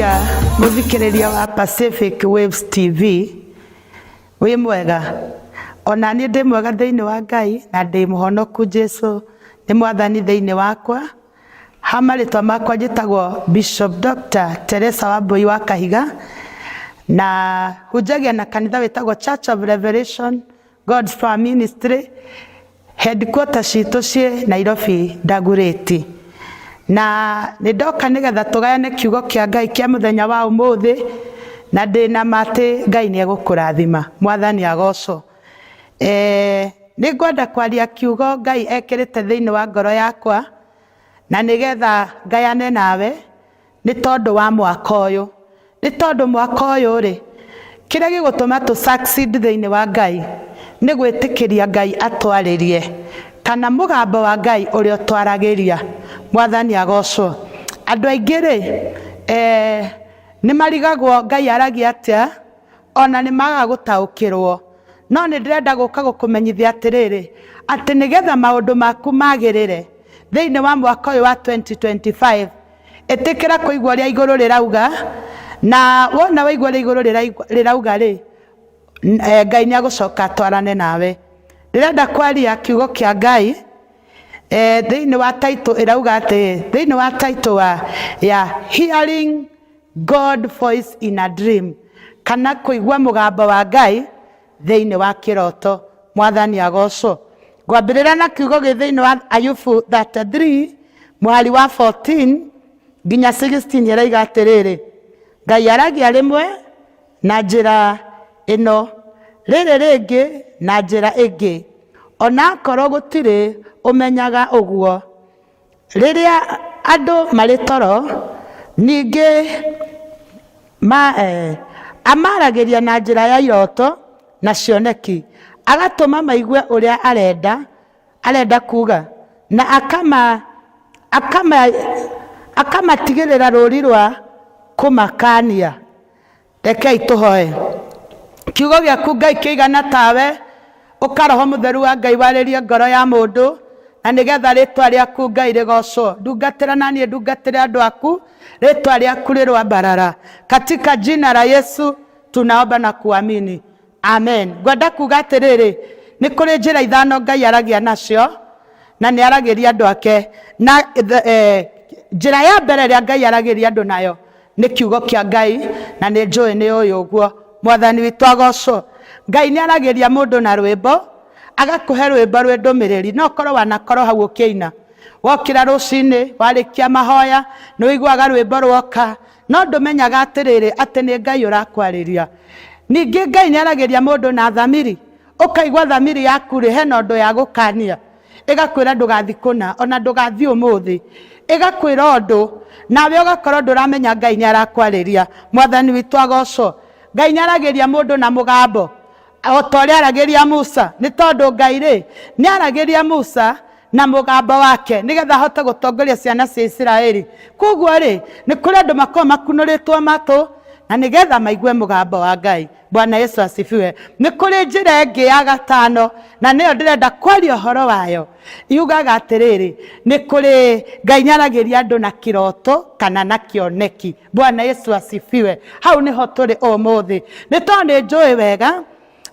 Haleluya mũthikĩrĩria wa Pacific Waves TV wĩ mwega ona niĩ ndĩ mwega thĩinĩ wa Ngai na ndĩ mũhonoku Jesu nĩ mwathani thĩinĩ wakwa. Ha marĩtwa makwa njĩtagwo Bishop Dr. Teresa Wambui wa Kahiga na hunjagia na kanitha wĩtagwo Church of Revelation God's Power Ministry. Headquarter citũ ciĩ Nairobi Dagoretti. Na nĩ ndoka nĩgetha tũgayane kiugo kĩa Ngai kĩa mũthenya wa ũmũthĩ na ndĩna ma atĩ Ngai nĩ egũkũrathima. Mwathani agocwo. Eh, nĩ ngwenda kwaria kiugo Ngai ekĩrĩte thĩinĩ wa ngoro yakwa na nĩgetha ngayane nawe nĩ tondũ wa mwaka ũyũ. Nĩ tondũ mwaka ũyũ rĩ, kĩrĩa gĩgũtũma tũ succeed thĩinĩ wa Ngai nĩ gwĩtĩkĩria Ngai atwarĩrie kana mũgambo wa Ngai ũrĩa ũtwaragĩria. Mwathani agocwo. Andũ aingĩ rĩ, eh, nĩ marigagwo Ngai aragia atĩa ona nĩ magaga gũtaũkĩrwo. No nĩ ndĩrenda gũka gũkũmenyithia atĩrĩrĩ, atĩ nĩgetha maũndũ maku magĩrĩre thĩinĩ wa mwaka ũyũ wa 2025, ĩtĩkĩra kũigua ũrĩa igũrũ rĩrauga, na wona waigua ũrĩa igũrũ rĩrauga rĩ, Ngai nĩ agũcoka atwarane nawe. Ndĩrenda kwaria kiugo kĩa Ngai thĩinĩ wa title ĩrauga atĩ, thĩinĩ wa title wa ya hearing God voice in a dream, kana kũigua mũgambo wa Ngai thĩinĩ wa kĩroto. Mwathani agocwo. Ngwambĩrĩra na kiugo gĩ thĩinĩ wa Ayubu 33 mũhari wa 14 nginya 16 ĩraiga atĩrĩrĩ, Ngai aragia rĩmwe na njĩra ĩno, rĩrĩ rĩngĩ na njĩra ĩngĩ, onakorwo gũtirĩ ũmenyaga ũguo. Rĩrĩa andũ marĩ toro, ningĩ ma, eh, amaragĩria na njĩra ya iroto na cioneki, agatũma maigue ũrĩa arenda arenda kuga, na akama akama akamatigĩrĩra rũri rwa kũmakania. Rekei tũhoe. Kiugo gĩaku Ngai kĩigana tawe, ũka Roho Mũtheru wa Ngai warĩrie ngoro ya mũndũ, na nĩgetha rĩtwa rĩaku Ngai rĩgocwo. Ndungatĩra na niĩ ndungatĩre andũ aku, rĩtwa rĩaku rĩroambarara. Katika jina la Yesu tunaomba na kuamini. Amen. Ngwenda kuga atĩrĩrĩ, nĩ kũrĩ njĩra ithano Ngai aragia nacio, na nĩ aragĩria andũ ake. Na njĩra ya mbere ĩrĩa Ngai aragĩria andũ nayo nĩ kiugo kĩa Ngai, na nĩ njũĩ nĩ ũĩ ũguo. Mwathani witũ agocwo. Ngai nĩ aragĩria mũndũ na rwĩmbo, agakũhe rwĩmbo rwĩ ndũmĩrĩri. No ũkorwo wanakorwo hau ũkĩina. Wokĩra rũcinĩ, warĩkia mahoya, nĩ ũiguaga rwĩmbo rwoka, no ndũmenyaga atĩrĩrĩ, atĩ nĩ Ngai ũrakwarĩria. Ningĩ Ngai nĩ aragĩria mũndũ na thamiri, ũkaigua thamiri yaku rĩ, hena ũndũ ya gũkania. Ĩgakwĩra ndũgathiĩ kũna, ona ndũgathiĩ ũmũthĩ. Ĩgakwĩra ũndũ, nawe ũgakorwo ndũramenya Ngai nĩ arakwarĩria. Mwathani witũ agocwo. Ngai nĩ aragĩria mũndũ na mũgambo, o ta ũrĩa aragĩria Musa. Nĩ tondũ Ngai rĩ, nĩ aragĩria Musa na mũgambo wake, nĩgetha ahote gũtongoria ciana cia Isiraeli. Koguo rĩ, nĩ kũrĩ andũ makoragwo makunũrĩtwo matũ, na nĩgetha maigue mũgambo wa Ngai. Bwana Yesu asifiwe. Nĩ kũrĩ njĩra ĩngĩ ya gatano, na nĩyo ndĩrenda kwaria ũhoro wayo. Yugaga atĩrĩrĩ, nĩ kũrĩ Ngai nĩaragĩria andũ na kĩroto kana na kĩoneki. Bwana Yesu asifiwe. Hau nĩho tũrĩ ũmũthĩ. Nĩ tondũ nĩ njũĩ wega,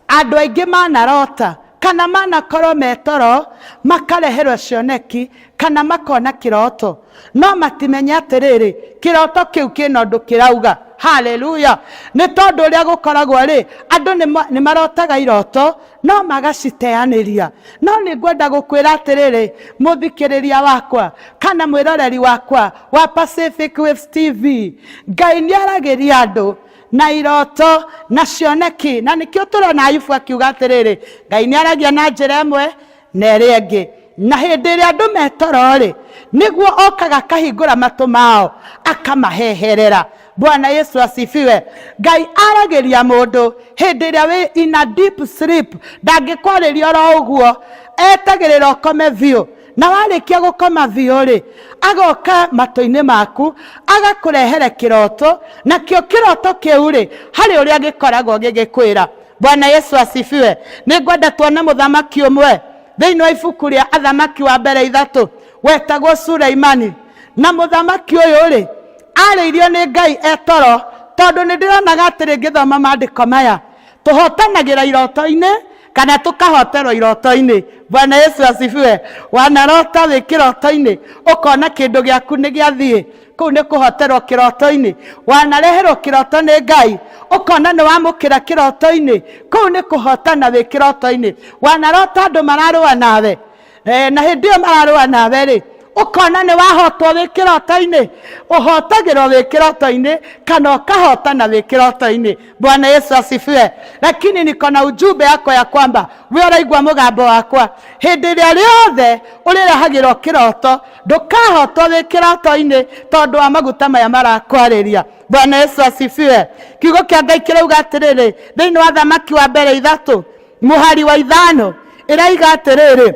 andũ aingĩ manarota kana manakorwo me toro makareherwo cioneki kana makona kĩroto, no matimenya atĩrĩrĩ, kĩroto kĩu kĩna ũndũ kĩrauga. Haleluya. Nĩ tondũ ũrĩa gũkoragwo rĩ, andũ nĩ marotaga iroto no magaciteanĩria. No nĩ ngwenda gũkwĩra atĩrĩrĩ, mũthikĩrĩria wakwa kana mwĩroreri wakwa wa Pacific Waves TV, Ngai nĩ aragĩria andũ na iroto na cioneki, na nĩkĩo tũrona Ayubu akiuga atĩrĩrĩ, Ngai nĩ aragia na njĩra ĩmwe na ĩrĩa ĩngĩ. Na hĩndĩ ĩrĩa andũ me toro-rĩ, nĩguo okaga akahingũra matũ mao akamaheherera. Bwana Yesu asifiwe. Ngai aragĩria mũndũ hĩndĩ ĩrĩa wĩ in a deep sleep, ndangĩkwarĩria oro ũguo, etagĩrĩra ũkome biũ. Na warĩkia gũkoma biũ rĩ, agoka matũ-inĩ maku, agakũrehere kĩroto, nakĩo kĩroto kĩu rĩ, harĩ ũrĩa gĩkoragwo gĩgĩkwĩra. Bwana Yesu asifiwe. Nĩ ngwenda tuone mũthamaki ũmwe thĩinĩ wa ibuku rĩa Athamaki wa mbere ithatũ, wetagwo Suleimani. Na mũthamaki ũyũ rĩ, Arĩirio nĩ Ngai etoro, tondũ nĩ ndĩronaga atĩrĩ ngĩthoma maandĩko maya, tũhotanagĩra iroto-inĩ kana tũkahoterwo iroto-inĩ. Bwana Yesu asifiwe. Wanarota wĩ kĩroto-inĩ ũkona kĩndũ gĩaku nĩ gĩathiĩ, kũu nĩ kũhoterwo kĩroto-inĩ. Wanareherwo kĩroto nĩ Ngai ũkona nĩ wamũkĩra kĩroto-inĩ, kũu nĩ kũhotana wĩ kĩroto-inĩ. Wanarota andũ mararũa nawe, na hĩndĩ ĩyo mararũa nawe rĩ, ũkona nĩ wahotwo wĩ kĩroto-inĩ. Ũhotagĩrwo wĩ kĩroto-inĩ kana ũkahotana wĩ kĩroto-inĩ. Bwana Yesu asifiwe. Lakini niko na ujumbe yako ya kwamba we ũraigua mũgambo wakwa, hĩndĩ ĩrĩa rĩothe ũrĩrehagĩrwo kĩroto, ndũkahotwo wĩ kĩroto-inĩ tondũ wa maguta maya marakwarĩria. Bwana Yesu asifiwe. Kiugo kĩa Ngai kĩrauga atĩrĩrĩ thĩinĩ wa Thamaki wa mbere 3 mũhari wa 5, ĩraiga atĩrĩrĩ,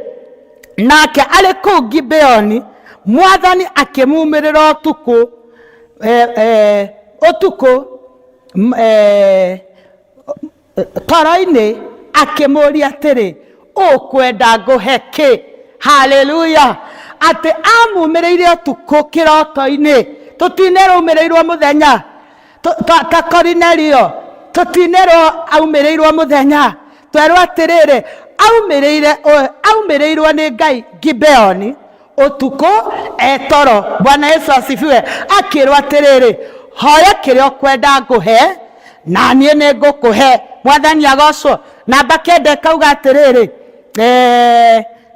nake arĩ kũu Gibeoni mwathani akĩmumĩrĩra ũtukũ, ũtukũ, toro-inĩ akĩmũũria atĩrĩ, ũkwenda ngũhe kĩ? Haleluya. Atĩ amumĩrĩire ũtukũ kĩroto-inĩ, tũtinerwo aumĩrĩirwo mũthenya ta Korinelio, tũtinerwo aumĩrĩirwo mũthenya, twerwo atĩrĩrĩ, aumĩrĩirwo nĩ Ngai Gibeoni ũtukũ etoro. Bwana Yesu asifiwe. Akĩrwo atĩrĩrĩ, hoya kĩrĩa ũkwenda ngũhe na niĩ nĩ ngũkũhe. Mwathani agocwo. Namba 9 ĩkauga atĩrĩrĩ,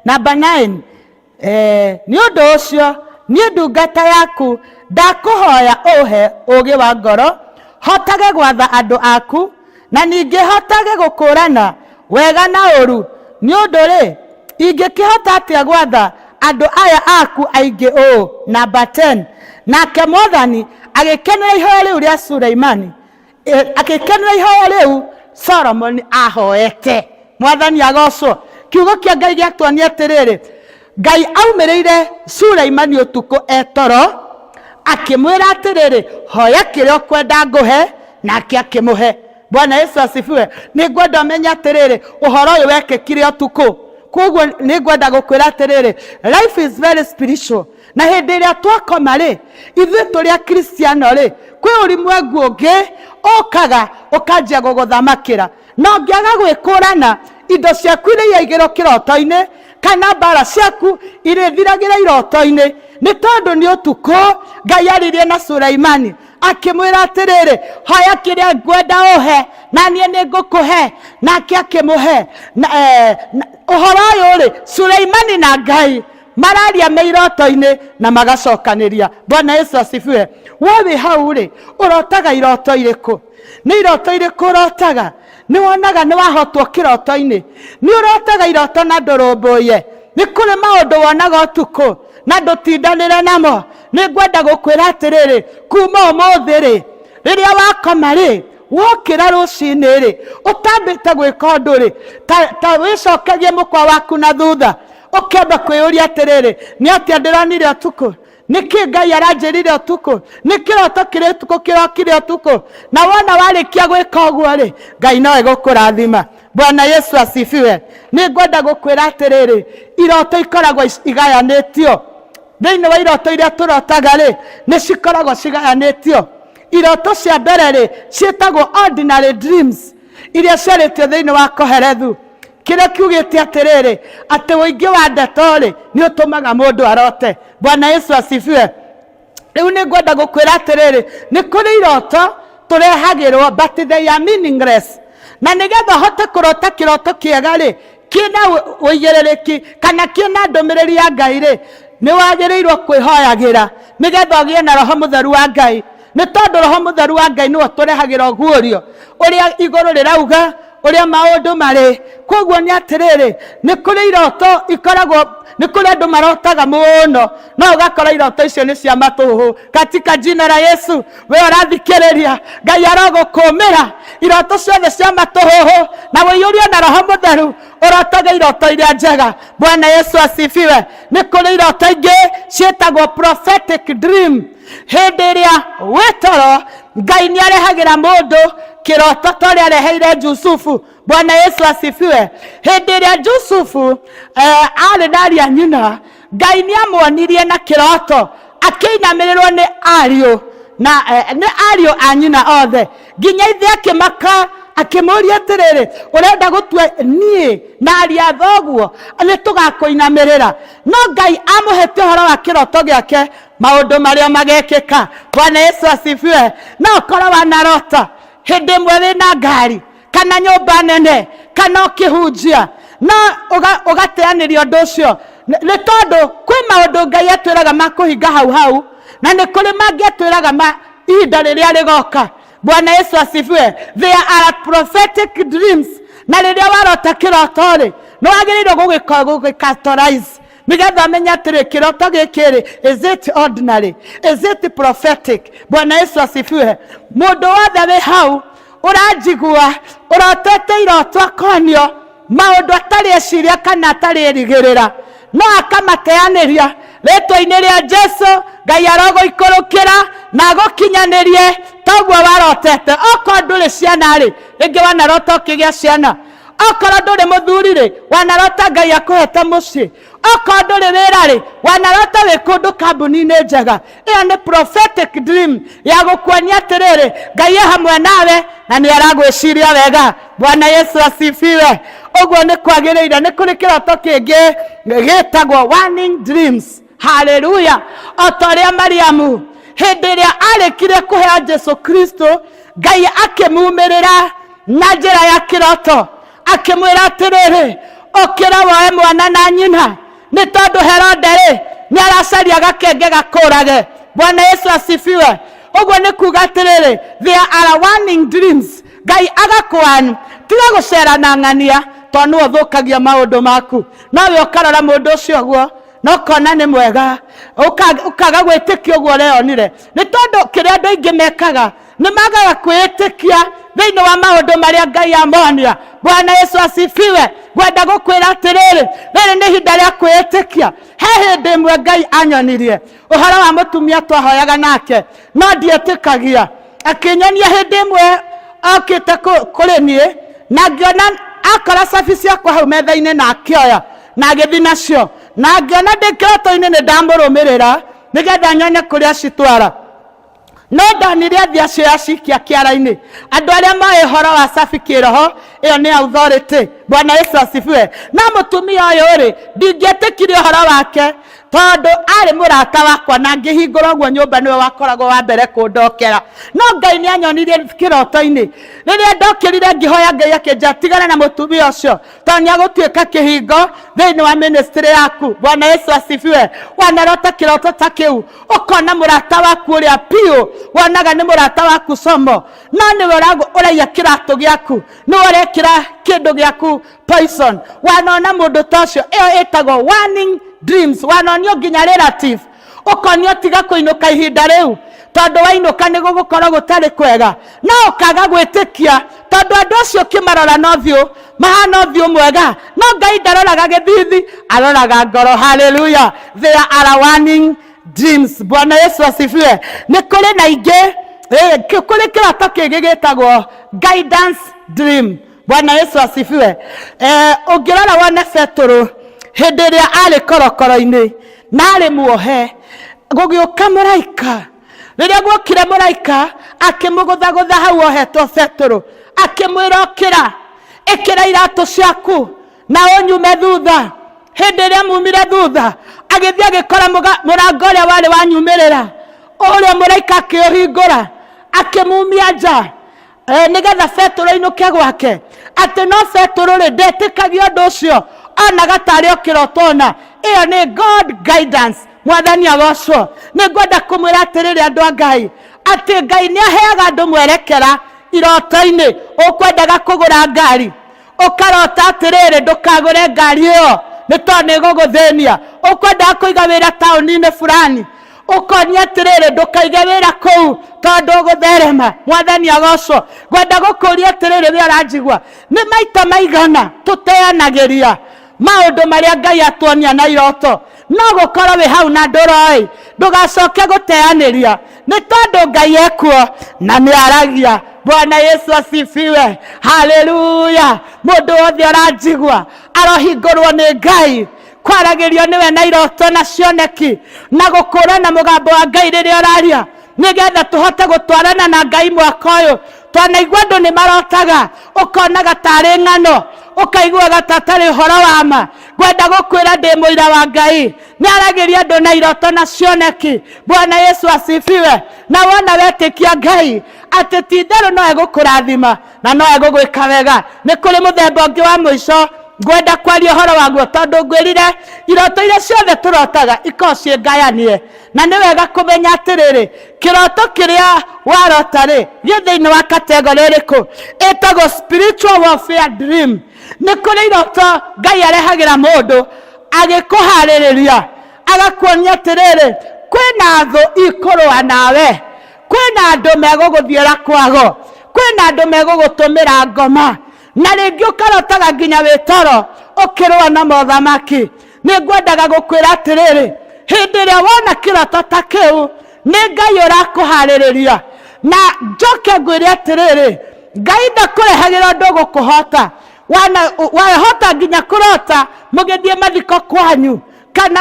namba 9, nĩ ũndũ ũcio niĩ ndungata yaku ndakũhoya ũhe ũũgĩ wa ngoro, hotage gwatha andũ aku, na ningĩ hotage gũkũũrana wega na ũũru. Nĩ ũndũ rĩ, ingĩkĩhota atĩa gwatha andũ aya aku aingĩ ũũ? Namba 10, nake mwathani agĩkenera ihoya rĩu rĩa Suleimani, agĩkenera ihoya rĩu Solomoni ahoete. Mwathani agocwo. Kiugo kĩa Ngai gĩatuonia atĩrĩrĩ, Ngai aumĩrĩire Suleimani ũtukũ etoro, akĩmwĩra atĩrĩrĩ, hoya kĩrĩa ũkwenda ngũhe, nake akĩmũhe. Bwana Yesu asifiwe. Nĩ ngwenda ũmenye atĩrĩrĩ, ũhoro ũyũ wekĩkire ũtukũ. Koguo nĩ ngwenda gũkwĩra atĩrĩrĩ, life is very spiritual. Na hĩndĩ ĩrĩa twakoma rĩ, ithuĩ tũrĩ Akristiano rĩ, kwĩ ũrimwengu ũngĩ ũkaga ũkanjia gũgũthamakĩra. Na ũngĩaga gwĩkũrana, indo ciaku iria iraigĩrwo kĩroto-inĩ kana mbara ciaku irĩthiragĩra iroto-inĩ, nĩ tondũ nĩ ũtukũ Ngai aririe na Suleimani akĩmwĩra atĩrĩrĩ, hoya kĩrĩa ngwenda ũhe na niĩ nĩ ngũkũhe. Nake akĩmũhe. Na ũhoro ũyũ rĩ, Suleimani na Ngai mararia me iroto-inĩ na magacokanĩria. Bwana Yesu asifiwe. We wĩ hau rĩ, ũrotaga iroto irĩkũ? Nĩ iroto irĩkũ ũrotaga? Nĩ wonaga nĩ wahotwo kĩroto-inĩ? Nĩ ũrotaga iroto na ndũrũmbũiye? Nĩ kũrĩ maũndũ wonaga ũtukũ na ndũtindanĩre namo? Nĩ ngwenda gũkwĩra atĩrĩrĩ, kuma ũmũthĩ rĩ, rĩrĩa wakoma rĩ, wokĩra rũcinĩ rĩ, ũtambĩte gwĩka ũndũ rĩ, ta wĩcokerie mũkwa waku na thutha, ũkĩamba kwĩyũria atĩrĩrĩ, nĩ atĩa ndĩronire ũtukũ? Nĩkĩ Ngai aranjĩrire ũtukũ? Nĩ kĩroto kĩrĩkũ kĩrokire ũtukũ? Na wona warĩkia gwĩka ũguo rĩ, Ngai no egũkũrathima. Bwana Yesu asifiwe. Nĩ ngwenda gũkwĩra atĩrĩrĩ, iroto ikoragwo igayanĩtio. Thĩinĩ wa iroto iria tũrotaga rĩ, nĩ cikoragwo cigayanĩtio. Iroto cia mbere rĩ, ciĩtagwo ordinary dreams, iria ciarĩtio thĩinĩ wa Kohelethu. Kĩrĩa kiugĩte atĩrĩrĩ, atĩ ũingĩ wa ndeto rĩ, nĩ ũtũmaga mũndũ arote. Bwana Yesu asifiwe. Rĩu nĩ ngwenda gũkwĩra atĩrĩrĩ, nĩ kũrĩ iroto tũrehagĩrwo, but they are meaningless. Na nĩgetha ũhote kũrota kĩroto kĩega rĩ, kĩna ũigĩrĩrĩki kana kĩna ndũmĩrĩri ya Ngai rĩ, nĩ wagĩrĩirwo kwĩhoyagĩra nĩgetha ũgĩe na Roho Mũtheru wa Ngai. Nĩ tondũ Roho Mũtheru wa Ngai nĩwe ũtũrehagĩra ũguũrio ũrĩa igũrũ rĩrauga, ũrĩa maũndũ marĩ. Koguo nĩ atĩrĩrĩ, nĩ kũrĩ iroto ikoragwo, nĩ kũrĩ andũ marotaga mũno, no ũgakora iroto icio nĩ cia matũhũ. Katika jina la Yesu, we ũrathikĩrĩria, Ngai arogũkũmĩra iroto ciothe cia matũhũhũ na ũiyũrio na Roho Mũtheru, ũrotage iroto iria njega. Bwana Yesu asifiwe. Nĩ kũrĩ iroto ingĩ ciĩtagwo prophetic dream. Hĩndĩ ĩrĩa wĩ toro, Ngai nĩ arehagĩra mũndũ kĩroto ta ũrĩa areheire Jusufu. Bwana Yesu asifiwe. Hĩndĩ ĩrĩa Jusufu arĩ na ariũ a nyina, Ngai nĩ amuonirie na kĩroto akĩinamĩrĩrwo nĩ ariũ Na nĩ ariũ a nyina othe. Nginya ithe akĩmaka akĩmũria atĩrĩrĩ, ũrenda gũtua niĩ na ariũ a thoguo nĩ tũgakũinamĩrĩra? No Ngai amũhete ũhoro wa kĩroto gĩake, maũndũ marĩa magekĩka. Bwana Yesu asifiwe. No ũkorwo wanarota hĩndĩ ĩmwe wĩna ngari kana nyũmba nene kana ũkĩhunjia, no ũgateanĩria ũndũ ũcio, nĩ tondũ kwĩ maũndũ Ngai atwĩraga ma kũhinga hau hau, na nĩ kũrĩ mangĩ atwĩraga ma ihinda rĩrĩa rĩgoka. Bwana Yesu asifiwe. There are prophetic dreams, na rĩrĩa warota kĩroto rĩ, nĩ wagĩrĩirwo gũgĩcategorize nĩgetha amenye atĩrĩ, kĩroto gĩkĩ rĩ, is it ordinary, is it prophetic? Bwana Yesu asifiwe. Mũndũ wothe wĩ hau ũranjigua ũrotete iroto akonio maũndũ atarĩ eciria kana atarĩ erigĩrĩra, no akamateanĩria, rĩtwa-inĩ rĩa Jesu Ngai arogũikũrũkĩra na agũkinyanĩrie toguo warotete. Okorwo ndũrĩ ciana rĩ, rĩngĩ wanarota ũkĩgĩa ciana. Okorwo ndũrĩ mũthuri rĩ, wanarota Ngai akũhete mũciĩ. Okorwo ndũrĩ wĩra rĩ, wanarota wĩ kũndũ kambuni-inĩ njega. Ĩyo nĩ prophetic dream ya gũkuonia atĩrĩrĩ, Ngai e hamwe nawe na nĩ aragwĩciria wega. Bwana Yesu asifiwe. Ũguo nĩ kwagĩrĩire. Nĩ kũrĩ kĩroto kĩngĩ gĩtagwo warning dreams. Haleluya. O ta ũrĩa Mariamu hĩndĩ ĩrĩa arĩkirie kũheo Jesu Kristo, Ngai akĩmumĩrĩra na njĩra ya kĩroto akĩmwĩra atĩrĩrĩ, ũkĩra woe mwana na nyina, nĩ tondũ Herode rĩ nĩ aracaria gakenge gakũrage. Bwana Yesu asifiwe. Ũguo nĩ kuga atĩrĩrĩ, there are warning dreams. Ngai agakũan tiga gũcera na ng'ania, tondũ nĩwe ũthũkagia maũndũ maku. No we ũkarora mũndũ ũcio ũguo na ũkona nĩ mwega, ũkaga gwĩtĩkia ũguo ũreyonire, nĩ tondũ kĩrĩa andũ aingĩ mekaga nĩ magaga kwĩĩtĩkia thĩinĩ wa maũndũ marĩa Ngai amonia. Bwana Yesu asifiwe. Ngwenda gũkwĩra atĩrĩrĩ, rĩrĩ nĩ ihinda rĩa kwĩĩtĩkia. He hĩndĩ ĩmwe Ngai anyonirie ũhoro wa mũtumia twahoyaga nake, no ndietĩkagia. Akĩnyonia hĩndĩ ĩmwe okĩte kũrĩ niĩ, na ngĩona akora cabi ciakwa hau metha-inĩ na akĩoya na agĩthiĩ nacio, na ngĩona ndĩ kĩroto-inĩ nĩ ndamũrũmĩrĩra nĩgetha nyone kũrĩa acitwara. No ndonire athiĩ acio acikia kĩara-inĩ. Andũ arĩa moĩ ũhoro wa cabi kĩroho, ĩyo nĩ authority. Bwana Yesu asifiwe. No mũtumia ũyũ rĩ, ndingĩetĩkirie ũhoro wake tondũ arĩ mũrata wakwa, na ngĩhingũra ũguo nyũmba nĩwe wakoragwo wa mbere kũndokera. No Ngai nĩ anyonirie kĩroto-inĩ. Rĩrĩa ndokĩrire ngĩhoya Ngai akĩnjĩra tigana na mũtumia ũcio, tondũ nĩ agũtuĩka kĩhingo thĩinĩ wa ministry yaku. Bwana Yesu asifiwe. Wanarota kĩroto ta kĩu, ũkona mũrata waku ũrĩa piũ wonaga nĩ mũrata waku somo, no nĩwe ũraiya kĩratũ gĩaku, nĩwe ũrekĩra kĩndũ gĩaku poison. Wanona mũndũ ta ũcio, ĩyo ĩtagwo warning dreams. Wanonio nginya relative, ũkonio tiga kũinũka ihinda rĩu, tondũ wainũka nĩ gũgũkorwo gũtarĩ kwega, no ũkaga gwĩtĩkia tondũ andũ acio ũkĩmarora na ũthiũ mahana ũthiũ mwega, no Ngai ndaroraga gĩthithi, aroraga ngoro. Haleluya. There are warning dreams. Bwana Yesu asifiwe. Nĩ kũrĩ na ingĩ, kũrĩ kĩroto kĩngĩ gĩtagwo guidance dream. Bwana Yesu asifiwe. Ũngĩrora wone Petũrũ hĩndĩ ĩrĩa arĩ korokoro-inĩ na arĩ muohe, gũgĩũka mũraika. Rĩrĩa guokire mũraika akĩmũgũthagũtha hau ohetwo Petũrũ, akĩmwĩra ũkĩra, ĩkĩra iratũ ciaku na ũnyume thutha. Hĩndĩ ĩrĩa mumire thutha, agĩthiĩ agĩkora mũrango ũrĩa warĩ wa nyumĩrĩra, ũrĩa mũraika akĩũhingũra akĩmumia nja, nĩgetha Petũrũ ainũke gwake. Atĩ no Petũrũ rĩ, ndetĩkagia ũndũ ũcio, onaga tarĩ o kĩroto ona. Ĩyo nĩ God guidance. Mwathani agocwo. Nĩ ngwenda kũmwĩra atĩrĩrĩ andũ a Ngai, atĩ Ngai nĩ aheaga andũ mwerekera iroto-inĩ. Ũkwendaga kũgũra ngari, ũkarota atĩrĩrĩ, ndũkagũre ngari ĩyo nĩ tondũ nĩ ĩgũgũthĩnia. Ũkwendaga kũiga wĩra taũni-inĩ fulani, ũkonia atĩrĩrĩ, ndũkaige wĩra kũu tondũ ũgũtherema. Mwathani agocwo. Ngwenda gũkũria atĩrĩrĩ, we ũranjigua, nĩ maita maigana tũteanagĩria maũndũ marĩa Ngai atuonia na iroto? No gũkorwo wĩ hau na ndũroĩ, ndũgacoke gũteanĩria, nĩ tondũ Ngai ekuo na nĩ aragia. Bwana Yesu asifiwe. Haleluya. Mũndũ wothe ũranjigua arohingũrwo nĩ Ngai, kwaragĩrio nĩwe na iroto na cioneki, na gũkũrana mũgambo wa Ngai rĩrĩa ũraria. Nĩgetha tũhote gũtwarana na Ngai mwaka ũyũ. Twanaigua andũ nĩ marotaga, ũkonaga tarĩ ng'ano, ũkaiguaga ta tarĩ ũhoro wa ma. Ngwenda gũkwĩra ndĩ mũira wa Ngai, nĩ aragĩria andũ na iroto na cioneki. Bwana Yesu asifiwe. Na wona wetĩkia Ngai atĩ ti itherũ no egũkũrathima na no egũgwĩka wega. Nĩ kũrĩ mũthemba ũngĩ wa mũico ngwenda kwaria ũhoro waguo, tondũ ngwĩrire iroto iria ciothe tũrotaga ikoragwo ciĩ ngayanie, na nĩ wega kũmenya atĩrĩrĩ, kĩroto kĩrĩa warota rĩ gĩ thĩinĩ wa kategori ĩrĩkũ. Ĩtagwo spiritual warfare dream. Nĩ kũrĩ iroto Ngai arehagĩra mũndũ agĩkũharĩrĩria, agakuonia atĩrĩrĩ, kwĩna thũ ikũrũa nawe, kwĩna andũ megũgũthiĩra kwago, kwĩna andũ megũgũtũmĩra ngoma, na rĩngĩ ũkarotaga nginya wĩ toro ũkĩrũa na mothamaki. Nĩ ngwendaga gũkwĩra atĩrĩrĩ, hĩndĩ ĩrĩa wona kĩroto ta kĩu, nĩ Ngai ũrakũharĩrĩria. Na njoke ngwĩre atĩrĩrĩ, Ngai ndakũrehagĩra ũndũ ũgũkũhota. Wahota nginya kũrota mũgĩthiĩ mathiko kwanyu kana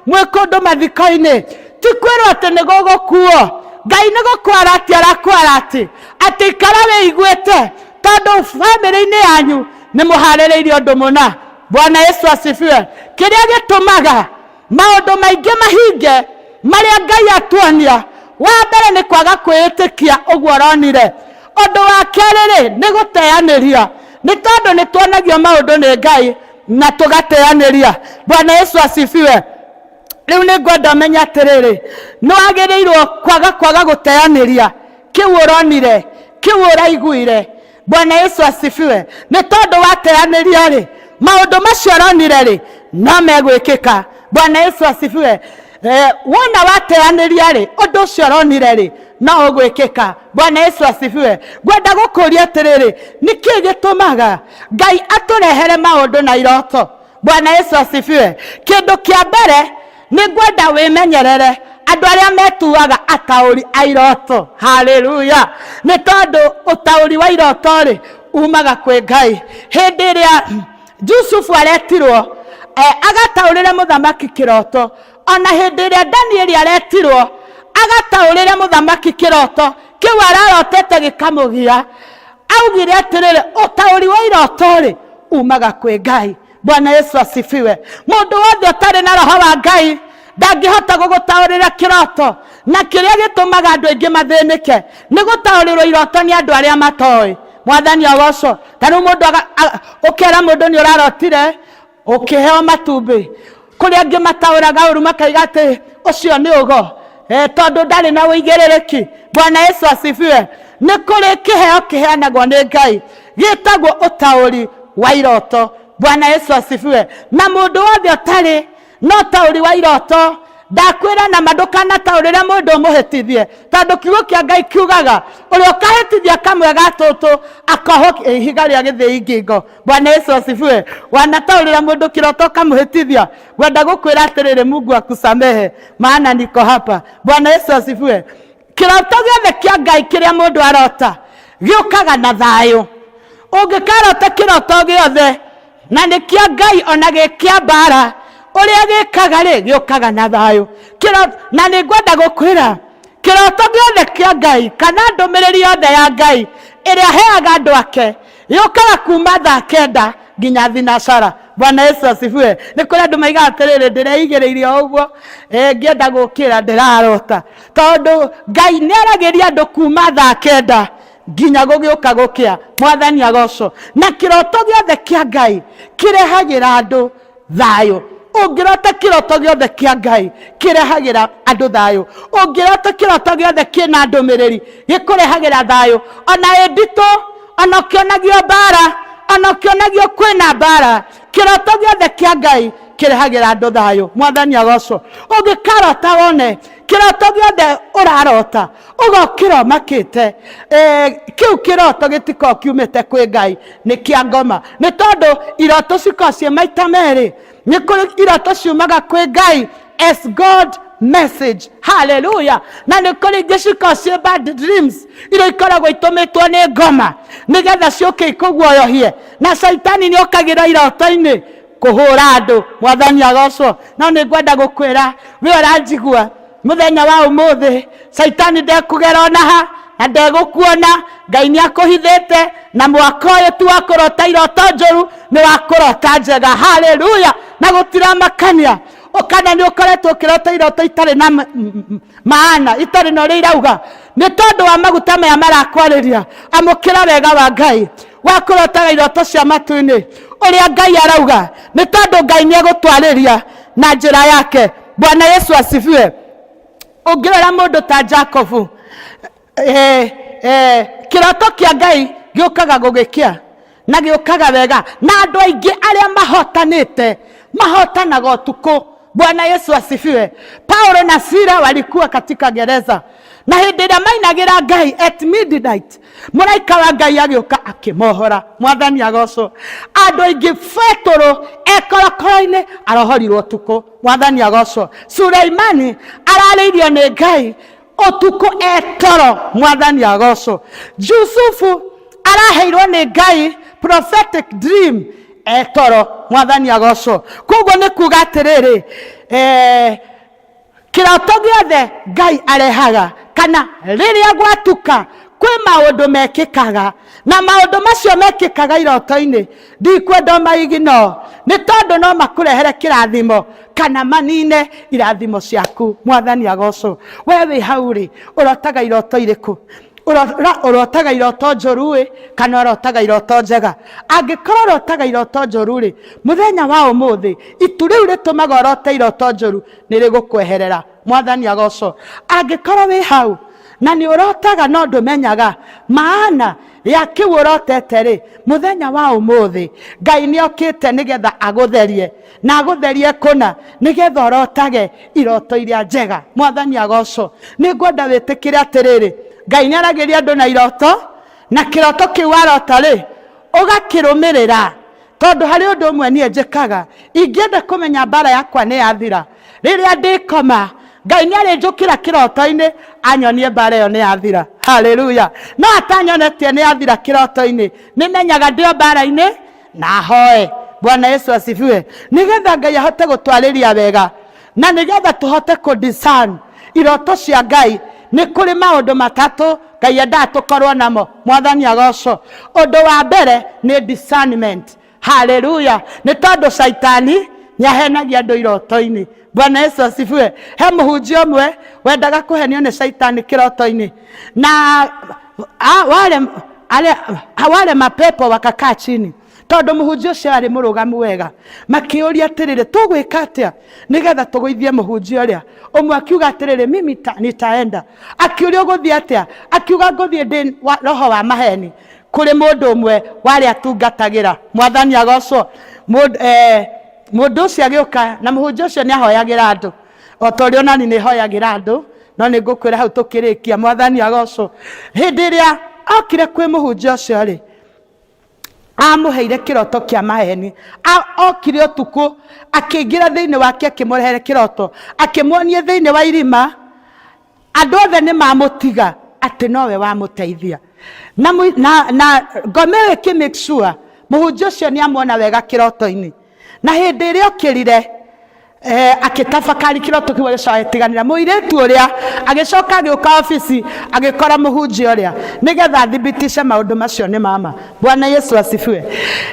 mwĩ kũndũ mathiko-inĩ, ti kwĩrwo atĩ nĩ gũgũkuo. Ngai nĩ gũkwara atĩ arakwara atĩ atĩ ikara wĩiguĩte, tondũ bamĩrĩ-inĩ yanyu nĩ mũharĩrĩirie ũndũ mũna. Bwana Yesu asifiwe. Kĩrĩa gĩtũmaga maũndũ maingĩ mahinge marĩa Ngai atuonia, wa mbere nĩ kwaga kwĩĩtĩkia ũguo ũronire. Ũndũ wa kerĩ rĩ, nĩ gũteanĩria, nĩ tondũ nĩ tuonagio maũndũ nĩ Ngai na tũgateanĩria. Bwana Yesu asifiwe. Rĩu nĩ ngwenda ũmenye atĩrĩrĩ, nĩ wagĩrĩirwo kwaga gũteanĩria kĩu ũronire, kĩu ũraiguire. Bwana Yesu asifiwe. Nĩ tondũ wateanĩria rĩ, maũndũ macio ũronire rĩ, no megwĩkĩka. Bwana Yesu asifiwe. Wona wateanĩria rĩ, ũndũ ũcio ũronire rĩ, no ũgwĩkĩka. Bwana Yesu asifiwe. Ngwenda gũkũria atĩrĩrĩ, nĩkĩ gĩtũmaga Ngai atũrehere maũndũ na iroto? Bwana Yesu asifiwe. Kĩndũ kĩa mbere nĩ ngwenda wĩmenyerere andũ arĩa metuaga ataũri a iroto. Haleluya. Nĩ tondũ ũtaũri wa iroto rĩ umaga kwĩ Ngai. Hĩndĩ ĩrĩa Jusufu aretirwo agataũrĩre mũthamaki kĩroto, ona hĩndĩ ĩrĩa Danieli aretirwo agataũrĩre mũthamaki kĩroto kĩu ararotete gĩkamũgia, augire atĩrĩrĩ, ũtaũri wa iroto rĩ umaga kwĩ Ngai. Bwana Yesu asifiwe. Mũndũ wothe ũtarĩ na roho wa Ngai ndangĩhota gũgũtaũrĩra kĩroto, na kĩrĩa gĩtũmaga andũ aingĩ mathĩnĩke nĩ gũtaũrĩrwo iroto nĩ andũ arĩa matoĩ. Mwathani agocwo. Ta rĩu mũndũ ũkera mũndũ nĩ ũrarotire ũkĩheo matumbĩ, kũrĩa angĩ mataũraga ũru makaiga atĩ ũcio nĩ ũgo, tondũ ndarĩ na ũigĩrĩrĩki. Bwana Yesu asifiwe. Nĩ kũrĩ kĩheo kĩheanagwo nĩ Ngai gĩtagwo ũtaũri wa iroto. Bwana Yesu asifiwe. Na mũndũ wothe ũtarĩ na ũtaũri wa iroto, ndakwĩra na ma ndũkanataũrĩre mũndũ ũmũhĩtithie, tondũ kiugo kĩa Ngai kiugaga ũrĩa ũkahĩtithia kamwe ga tũtũ akohwo ihiga rĩa gĩthĩi ngingo. Bwana Yesu asifiwe. Wanataũrĩra mũndũ kĩroto ũkamũhĩtithia, ngwenda gũkwĩra atĩrĩrĩ, Mungu akusamehe, maana niko hapa. Bwana Yesu asifiwe. Kĩroto gĩothe kĩa Ngai kĩrĩa mũndũ arota gĩũkaga na thayũ. Ũngĩkarota kĩroto gĩothe na nĩ kĩa Ngai ona gĩ kĩa mbara, ũrĩa gĩkaga rĩ, gĩũkaga na thayũ. Na nĩ ngwenda gũkwĩra kĩroto gĩothe kĩa Ngai kana ndũmĩrĩri yothe ya Ngai ĩrĩa aheaga andũ ake yũkaga kuma thaa kenda nginya thinacara. Bwana Yesu asifiwe. Nĩ kũrĩ andũ maigaga atĩrĩrĩ, ndĩreigĩrĩire o ũguo, ngĩenda gũkĩra ndĩrarota, tondũ Ngai nĩ aragĩria andũ kuma thaa kenda nginya gũgĩũka gũkĩa. Mwathani agocwo. Na kĩroto gĩothe kĩa Ngai kĩrehagĩra andũ thayũ. Ũngĩrota kĩroto gĩothe kĩa Ngai kĩrehagĩra andũ thayũ. Ũngĩrota kĩroto gĩothe kĩna ndũmĩrĩri gĩkũrehagĩra thayũ. Ona ĩ nditũ, ona ũkĩonagio mbara, ona ũkĩonagio kwĩna mbara, kĩroto gĩothe kĩa Ngai kĩrehagĩra andũ thayũ. Mwathani agocwo. Ũngĩkarota wone kĩroto gĩothe ũrarota ũgokĩra ũmakĩte, kĩu kĩroto gĩtikoragwo kiumĩte kwĩ Ngai, nĩ kĩa ngoma. Nĩ tondũ iroto cikoragwo ciĩ maita merĩ. Nĩ kũrĩ iroto ciumaga kwĩ Ngai as God message. Hallelujah. Na nĩ kũrĩ ingĩ cikoragwo ciĩ bad dreams, iria ikoragwo itũmĩtwo nĩ ngoma nĩgetha ciũke ikũguoyohie, na caitani nĩ okagĩra iroto-inĩ kũhũra andũ. Mwathani agocwo. No nĩ ngwenda gũkwĩra we ũranjigua, Mũthenya wa ũmũthĩ Caitani ndekũgera ona ha na ndegũkuona. Ngai nĩ akũhithĩte, na mwaka ũyũ ti wa kũrota iroto njũru, nĩ wa kũrota njega. Haleluya! Na gũtiramakania kana nĩ ũkoretwo ũkĩrota iroto itarĩ na maana, itarĩ na ũrĩa irauga, nĩ tondũ wa maguta maya marakwarĩria. Amũkĩra wega wa Ngai wa kũrotaga iroto cia matu-inĩ, ũrĩa Ngai arauga, nĩ tondũ Ngai nĩ egũtwarĩria na njĩra yake. Bwana Yesu asifiwe. Ũngĩrora mũndũ ta Jacobu, kĩroto kĩa Ngai gĩũkaga gũgĩkĩa na gĩũkaga wega, na andũ aingĩ arĩa mahotanĩte mahotanaga ũtukũ. Bwana Yesu asifiwe. Paulo na Sila walikuwa katika gereza, na hĩndĩ ĩrĩa mainagĩra Ngai at midnight, mũraika wa Ngai agĩũka akĩmohora. Mwathani agocwo. Andũ aingĩ, Petũrũ e korokoro-inĩ arohorirwo ũtukũ. Mwathani agocwo. Suleimani ararĩirio nĩ Ngai ũtukũ etoro. Mwathani agocwo. Jusufu araheirwo nĩ Ngai prophetic dream etoro. Mwathani agocwo. Koguo nĩ kuga atĩrĩrĩ, kĩroto gĩothe Ngai arehaga, kana rĩrĩa gwatuka kwĩ maũndũ mekĩkaga, na maũndũ macio mekĩkaga iroto-inĩ ndikwenda maigino, nĩ tondũ no makũrehere kĩrathimo kana manine irathimo ciaku. Mwathani agocwo. We wĩ hau rĩ, ũrotaga iroto irĩkũ? Ũrotaga iroto njũru ĩ, kana ũrotaga iroto njega? Angĩkorwo ũrotaga iroto njũru rĩ, mũthenya wa ũmũthĩ itu rĩu rĩtũmaga ũrote iroto njũru nĩ rĩgũkweherera. Mwathani agocwo. Angĩkorwo wĩ hau na nĩ ũrotaga no ndũmenyaga maana ya kĩu ũrotete rĩ, mũthenya wa ũmũthĩ Ngai nĩ okĩte nĩgetha agũtherie, na agũtherie kũna nĩgetha ũrotage iroto iria njega. Mwathani agocwo. Nĩ ngwenda wĩtĩkĩre atĩrĩrĩ, Ngai nĩ aragĩria andũ na iroto, na kĩroto kĩu warota rĩ, ũgakĩrũmĩrĩra. Tondũ harĩ ũndũ ũmwe niĩ njĩkaga, ingĩenda kũmenya mbara yakwa nĩ yathira, rĩrĩa ndĩkoma Ngai nĩ arĩnjũkĩra kĩroto-inĩ anyonie mbara ĩyo nĩ yathira. Haleluya! No atanyonetie nĩ yathira kĩroto-inĩ, nĩ menyaga ndĩ o mbara-inĩ na hoe. Bwana Yesu asifiwe. Nĩgetha Ngai ahote gũtwarĩria wega, na nĩgetha tũhote kũ discern iroto cia Ngai, nĩ kũrĩ maũndũ matatũ Ngai endaga tũkorwo namo. Mwathani agocwo. Ũndũ wa mbere nĩ discernment. Haleluya! Nĩ tondũ Caitani nĩ ahenagia andũ iroto-inĩ. Bwana Yesu asifiwe. He mũhunjia ũmwe wendaga kũhenio nĩ Caitani kĩroto-inĩ, na wale mapepo wakakaa chini, tondũ mũhunjia ũcio arĩ mũrũgamu wega. Makĩũria atĩrĩrĩ, tũgwĩka atĩa nĩgetha tũgũithie mũhunjia ũrĩa? Ũmwe akiuga atĩrĩrĩ, mimi nitaenda. Akiũria ũgũthiĩ atĩa? Akiuga ngũthiĩ ndĩ roho wa maheni kũrĩ mũndũ ũmwe warĩ atungatagĩra. Mwathani agocwo. Mũndũ ũcio agĩũka, na mũhunjia ũcio nĩ ahoyagĩra andũ o ta ũrĩa onani nĩ hoyagĩra andũ, no nĩ ngũkwĩra hau tũkĩrĩkia. Mwathani agocwo. Hĩndĩ ĩrĩa okire kwĩ mũhunjia ũcio rĩ, amũheire kĩroto kĩa maheni. Okire ũtukũ akĩingĩra thĩinĩ wake, akĩmũrehere kĩroto, akĩmuonia thĩinĩ wa irima andũ othe nĩ mamũtiga, atĩ nowe wamũteithia. Na ngoma ĩyo ĩkĩ make sure mũhunjia ũcio nĩ amuona wega kĩroto-inĩ. Na hĩndĩ ĩrĩa okĩrire, akĩtabakari kĩroto kĩu, agĩcoka agĩtiganĩra mũirĩtu ũrĩa, agĩcoka agĩũka obici agĩkora mũhunjia ũrĩa nĩgetha athibitice maũndũ macio nĩ mama. Bwana Yesu asifiwe.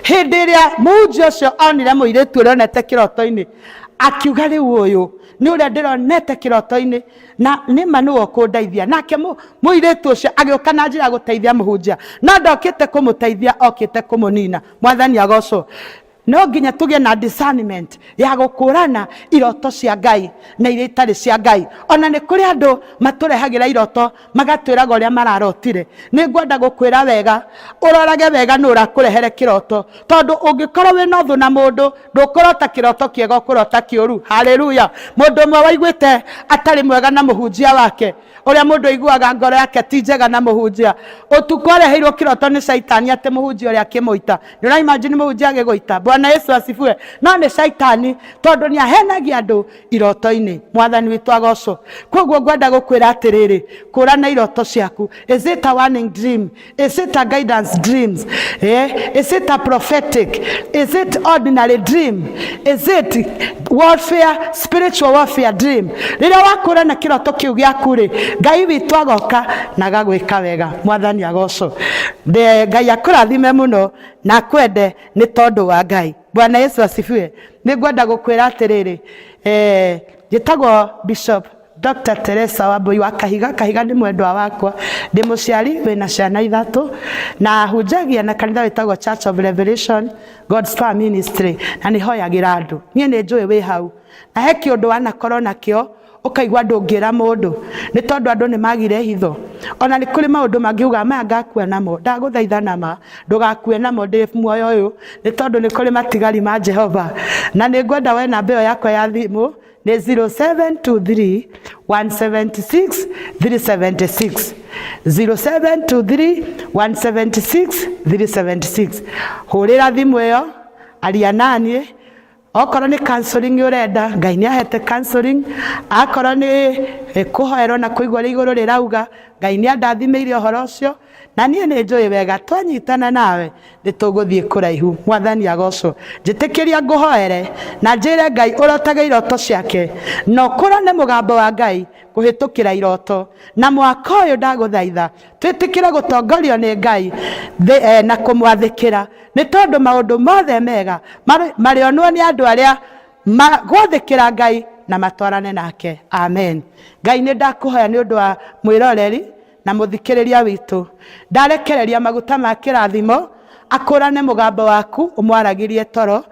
Hĩndĩ ĩrĩa mũhunjia ũcio onire mũirĩtu ũrĩa onete kĩroto-inĩ, akiuga rĩu ũyũ nĩ ũrĩa ndĩronete kĩroto-inĩ, na nĩ ma nĩwe ũkũndeithia. Nake mũirĩtu ũcio agĩũka na njĩra ya gũteithia mũhunjia, no ndokĩte kũmũteithia, okĩte kũmũnina. Mwathani agocwo. No nginya tũgĩe na discernment ya gũkũrana iroto cia Ngai na iria itarĩ cia Ngai. Ona nĩ kũrĩ andũ matũrehagĩra iroto magatwĩraga ũrĩa mararotire. Nĩ ngwenda gũkwĩra wega, ũrorage wega nũ ũrakũrehere kĩroto, tondũ ũngĩkorwo wĩna ũthũ na mũndũ ndũkũrota kĩroto kĩega, ũkũrota kĩũru. Haleluya! Mũndũ ũmwe waiguĩte atarĩ mwega na mũhunjia wake, ũrĩa mũndũ aiguaga ngoro yake ti njega na mũhunjia, ũtukũ areheirwo kĩroto nĩ Caitani atĩ mũhunjia ũrĩa akĩmũita. Nĩ ũra imagine mũhunjia agĩgũita? Bwana Bwana Yesu asifiwe. No nĩ caitani tondũ nĩ ahenagia andũ iroto-inĩ. Mwathani witũ agocwo. Koguo ngwenda gũkwĩra atĩrĩrĩ, kũrana iroto ciaku. Is it a warning dream? Is it a guidance dreams? Eh? Is it a prophetic? Is it ordinary dream? Is it warfare, spiritual warfare dream? Rĩrĩa wakũrana kĩroto kĩu gĩaku rĩ, Ngai witũ agoka na agagwĩka wega. Mwathani agocwo. Ngai akũrathime mũno na akwende nĩ tondũ wa Ngai. Bwana Yesu asifiwe. Nĩ ngwenda gũkwĩra atĩrĩrĩ, eh, njĩtagwo Bishop Dr. Teresa Wambui wa Kahiga. Kahiga nĩ mwendwa wakwa, ndĩ mũciari wĩna ciana ithatũ na hunjagia na kanitha wĩtagwo Church of Revelation God's Power Ministry, na nĩ hoyagĩra andũ. Niĩ nĩ njũĩ wĩ hau na he kĩũndũ wanakorwo nakĩo ũkaigua ndũngĩra mũndũ nĩ tondũ andũ nĩ magire hitho. Ona nĩ kũrĩ maũndũ mangĩ uga maya ngakua namo, ndagũthaitha nama ndũgakue namo ndĩ muoyo ũyũ, nĩ tondũ nĩ kũrĩ matigari ma Jehova. Na nĩ ngwenda we namba ĩyo yakwa ya thimũ nĩ 0723 176 376, 0723 176 376. Hũrĩra thimũ ĩyo, aria naniĩ. Okorwo nĩ counseling ũrenda, Ngai nĩ ahete counseling. Akorwo nĩ kũhoerwo na kũigua ũrĩa igũrũ rĩrauga, Ngai nĩ andathimĩire ũhoro ũcio, na niĩ nĩ njũĩ wega twanyitana nawe nĩ tũgũthiĩ kũraihu. Mwathani agocwo. Njĩtĩkĩria ngũhoere na njĩre Ngai ũrotage iroto ciake na ũkũrane mũgambo wa Ngai kũhĩtũkĩra iroto. Na mwaka ũyũ ndagũthaitha twĩtĩkĩre gũtongorio nĩ Ngai na kũmwathĩkĩra, nĩ tondũ maũndũ mothe mega marĩonwo nĩ andũ arĩa gwathĩkĩra Ngai na matwarane nake. Amen. Ngai, nĩ ndakũhoya nĩ ũndũ wa mwĩroreri na mũthikĩrĩria witũ, ndarekereria maguta ma kĩrathimo akũrane mũgambo waku ũmwaragĩrie toro,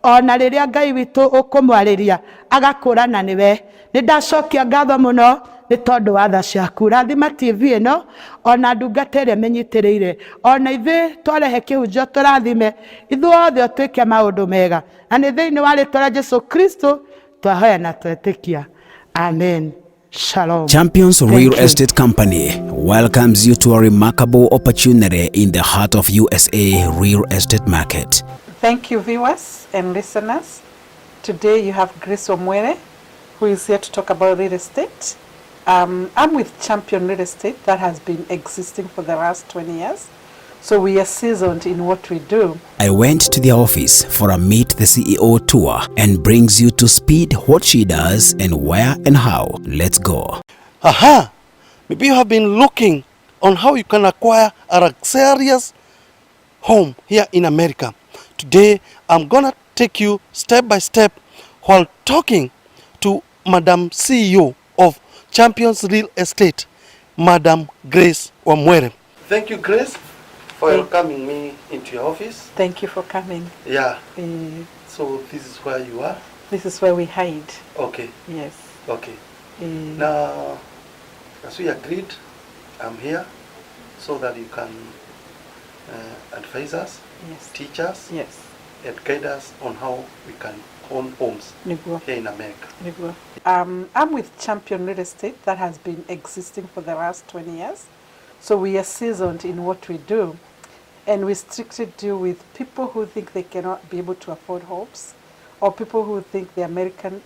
ona rĩrĩa Ngai witũ ũkũmwarĩria agakũrana nĩwe. Nĩ ndacokia ngatho mũno nĩ tondũ wa tha ciaku. Rathima TV ĩno ona ndungata ĩrĩa ĩmĩnyitĩrĩire, ona ithuĩ twarehe kĩhunjio tũrathime, ithuothe ũtwĩke maũndũ mega, na nĩ thĩinĩ wa rĩtwa rĩa Jesu Kristo twahoya na twetĩkia, amen. Shalom. Champions Thank Real you. Estate Company welcomes you to a remarkable opportunity in the heart of USA real estate market. Thank you, viewers and listeners. Today you have Grace Wamwere, who is here to talk about real estate. I'm with Champion Real Estate that has been existing for the last 20 years. So we are seasoned in what we do. I went to the office for a Meet the CEO tour and brings you to speed what she does and where and how. Let's go. Aha! Maybe you have been looking on how you can acquire a luxurious home here in America. Today, I'm gonna take you step by step while talking to Madam CEO of Champions Real Estate, Madam Grace Wamwere. Thank you, Grace, for welcoming me into your office. Thank you for coming. Yeah. So this is where you are? This is where we hide. Okay. Yes. Okay. Now, as we agreed, I'm here so that you can advise us, teach us, and guide us on how we can own homes Niguo. Here in America. Niguo. I'm with Champion Real Estate that has been existing for the last 20 years. So we are seasoned in what we do. And we strictly deal with people who think they cannot be able to afford homes, or people who think the American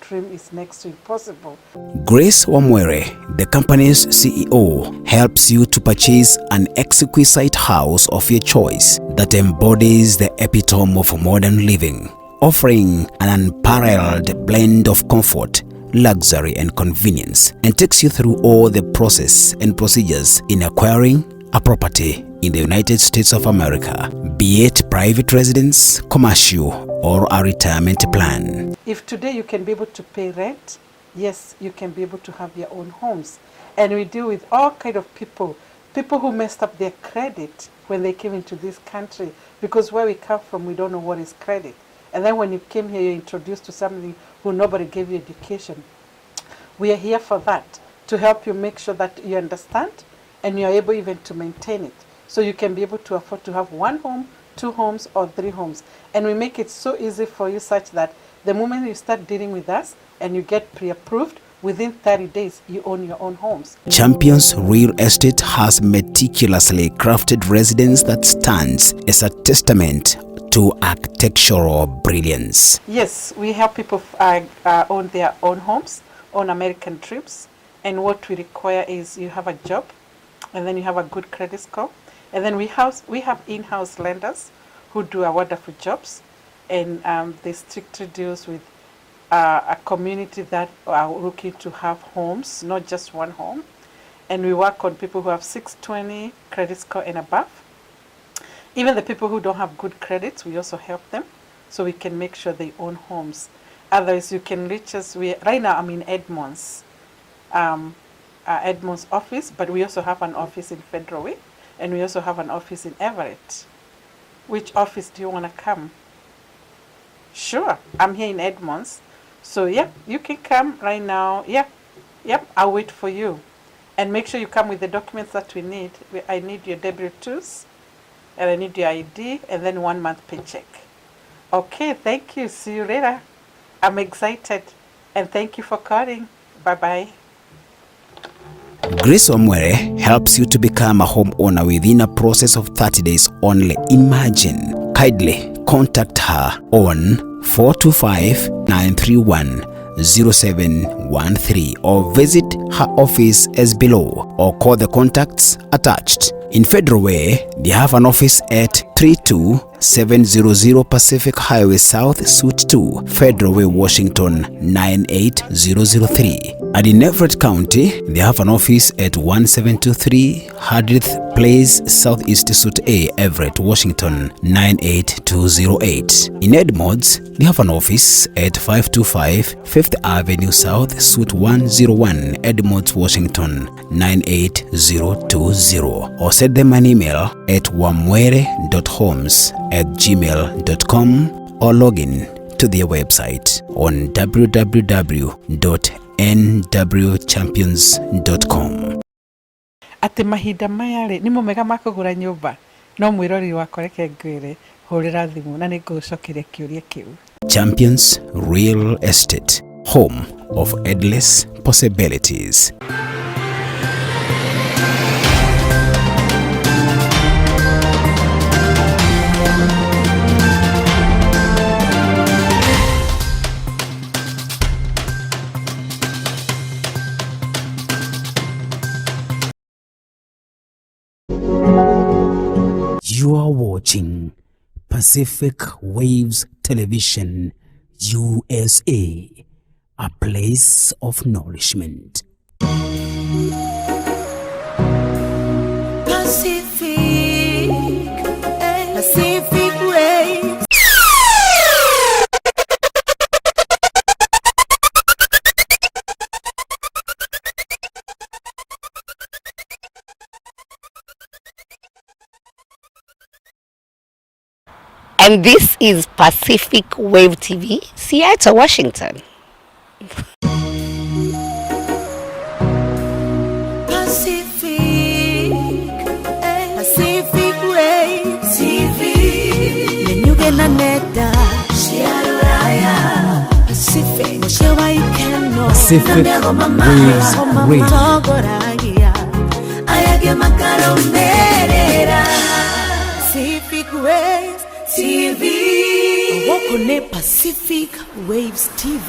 dream is next to impossible. Grace Wamwere, the company's CEO, helps you to purchase an exquisite house of your choice that embodies the epitome of modern living, offering an unparalleled blend of comfort, luxury, and convenience, and takes you through all the process and procedures in acquiring a property in the United States of America, be it private residence, commercial, or a retirement plan. If today you can be able to pay rent, yes, you can be able to have your own homes. And we deal with all kind of people, people who messed up their credit when they came into this country, because where we come from, we don't know what is credit. And then when you came here, you're introduced to something who nobody gave you education. We are here for that, to help you make sure that you understand and you are able even to maintain it. So you can be able to afford to have one home, two homes, or three homes. And we make it so easy for you such that the moment you start dealing with us and you get pre-approved, within 30 days, you own your own homes. Champions Real Estate has meticulously crafted residence that stands as a testament to architectural brilliance. Yes, we help people own their own homes, own American dreams. And what we require is you have a job, and then you have a good credit score. And then we have in-house lenders who do a wonderful jobs, and they strictly deals with a community that are looking to have homes, not just one home. And we work on people who have 620 credit score and above. Even the people who don't have good credits, we also help them so we can make sure they own homes. Otherwise, you can reach us. Right now, I'm in Edmonds, Edmonds office, but we also have an office in Federal Way, and we also have an office in Everett. Which office do you want to come? Sure, I'm here in Edmonds. So, yeah, you can come right now. Yeah, yep, I'll wait for you. And make sure you come with the documents that we need. I need your W-2s, and I need your ID, and then 1 month paycheck. Okay, thank you. See you later. I'm excited. And thank you for calling. Bye-bye. Grace Wamwere helps you to become a homeowner within a process of 30 days only. Imagine. Kindly contact her on 425-931-0713 or visit her office as below or call the contacts attached. In Federal Way, they have an office at 32700 Pacific Highway South, Suite 2, Federal Way, Washington 98003. And in Everett County, they have an office at 1723 Hardith Place, Southeast Suite A, Everett, Washington 98208. In Edmonds, they have an office at 525 5th Avenue South, Suite 101, Edmonds, Washington 98020. Or send them an email at wamwere.homes@gmail.com or log in to their website on www.nwchampions.com. Ati mahinda maya rĩ nĩmo mega ma kũgũra nyũmba no mwĩroreri wakwa reke ngwĩre hũrĩra thimũ na nĩngũgũcokeria kĩũria kĩu. Champions Real Estate, home of endless possibilities. You are watching Pacific Waves Television, USA, a place of nourishment. Pacific, Pacific Waves. And this is Pacific Wave TV, Seattle, Washington. Pacific, Pacific Wave TV. Nenyuge na neda, Pacific, Pacific Waves Radio. Pacific Waves TV. Wokone Pacific Waves TV.